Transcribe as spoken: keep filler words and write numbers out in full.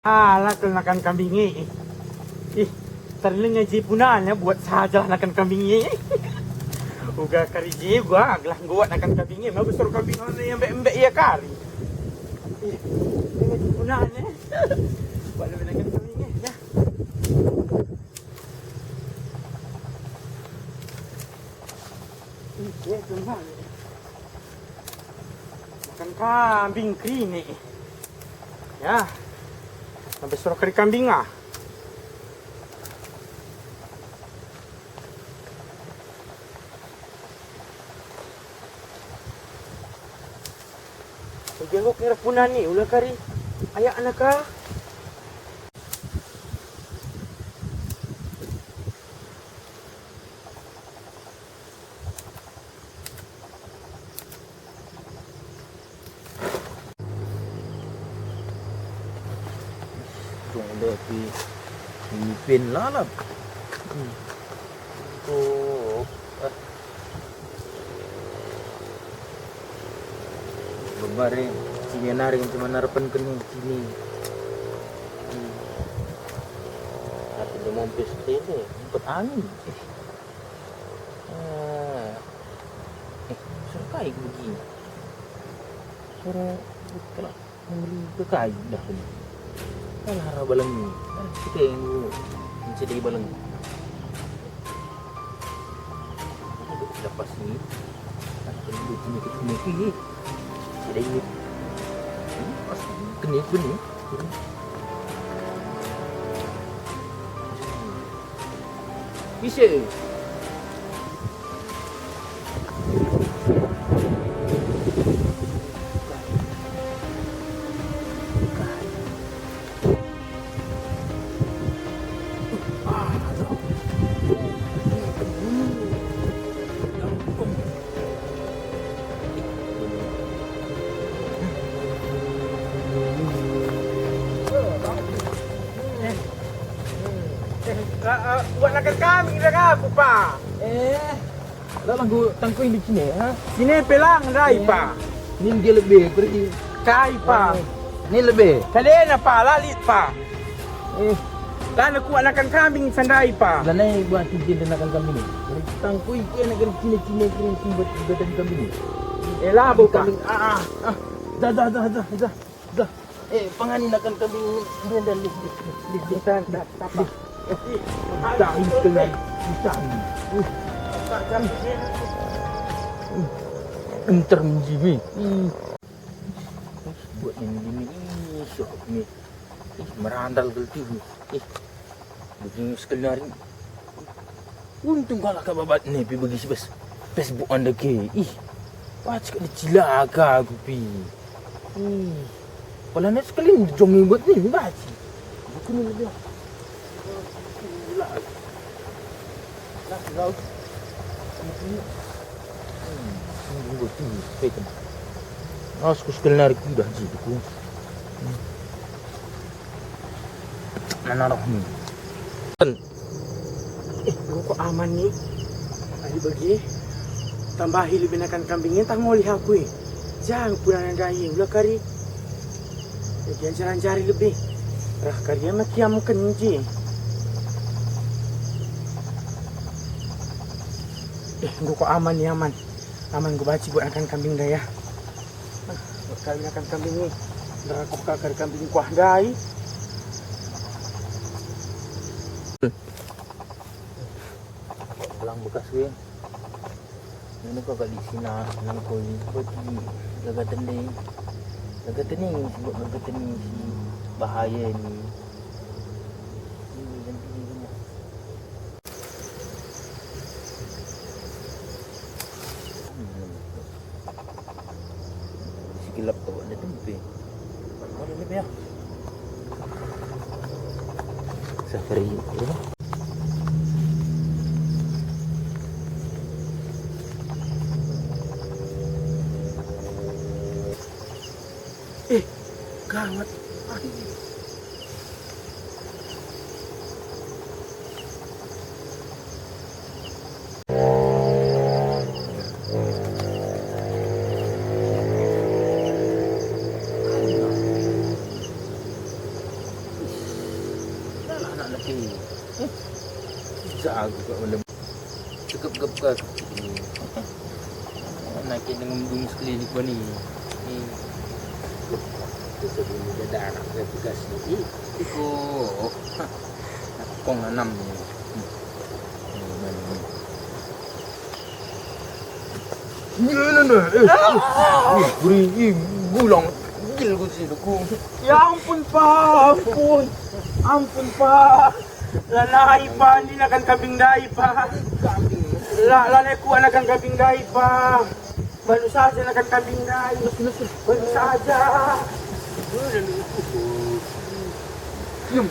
Alah, kal nakan kambing e. Ih, terlenga je punana buat saja nakan kambing e. Uga kari je gua gelah ngguat nakan kambing e, mabesur kambing e embek-embek ia kari. Ih, terlenga je punana. Buat lebih nakan kambing e, ya. Ih, ya, kembali. Makan kambing kerina. Ya. Sampai suruh kari kambing ah. Jenguk ngira punani, ula kari ayakna ka. Tung dati ini pin lalap. Hmm. Oh, eh. Bebari cini nari cuma narepen keni cini. Hmm. Tapi dia mompis tele, empat angin. Eh. Eh, eh, suruh kai ku begini? Suruh buka lah. Membeli ke kai dah ini. Alah, arah baleng ni. Arah kita yang dulu. Mencedai baleng. Ini duk lepas ni. Nah, ini duk ini ke sini ke. Tidak ini. Ini pas kena ke ni. Bisa. Eh, eh, buat nakan kami ngendang aku, Pa. Eh, la lagu tangkui di sini, ha? Sini pe lang ndai, Pa. Nin ge lebe, pergi. Kai, Pa? Nin lebe. Kalena, Pa, la lit, Pa. Eh. La nekuat nakan kambing sandai, Pa. La nai buat tujuan dan nakan kambing ni. Pergi tangkui ke nakan cine-cine kering kumbat badan kambing ni. Eh, labo, Pa. Kambing, ah, ah, ah. Dah, dah, dah, dah, dah. Dah. Eh, pangani nakan kambing, dah, dah, dah, dah, dah. Dah, dah, dah, dah. Tahi sekali, tahi. Uh. Uh. Enter menjimi. Uh. Buat yang begini, ih, sok ni. Ih, merandal kal tubuh. Ih, begini sekali nari. Untung kalak ka babat ne pe bagi si bas Facebook enda ke. Ih, pacik ada cilaka aku pi. Ih, pala ne sekali jong ibot ne baci. Aku ni lebih. Nah, kau. Aku sekali nari kudah ji aku. Mana roh ni? Eh, enggo aman ni. Adi bagi, tambahi lebe nakan kambing e, tah ngolih aku e. Jang punana ndai, ula kari. Jadi anjar-anjari lebe. Rah kari e makiamken je. Eh, enggo aman ni, aman. Aman enggo banci buat nakan kambing ndai, ya. Kawin akan kambing ni. Ndarakuh kakar kambing kuah ndai. Gelang bekas gue. Ini kok gak di sini nang koi bagi gagaten deh. Gagaten ni, sebab gagaten ni si bahaya ni. Ini nanti ni. Si gelap tu ada tempe. Ada tempe ya. Safari rumah. Eh, gawat. Ah, ini. Anak ini. Eh, jago kak, oleh cekep gep kak. Anak ini ngemdung sekeliling bani. Ini. Itu dulu dia darah dia tugas ini. Iko. Kong enam ini. Ini, ini. Iya, nah, nah, eh, eh, eh, beri, eh, gulang, gil ku si duku. Ya ampun, Pak, ampun. Ampun, Pak. Lalai, Pak, ini anakan kambing ndai, Pak. La, lalai ku anakan kambing ndai, Pak. Balu saja anakan kambing ndai. Balu saja. Iem.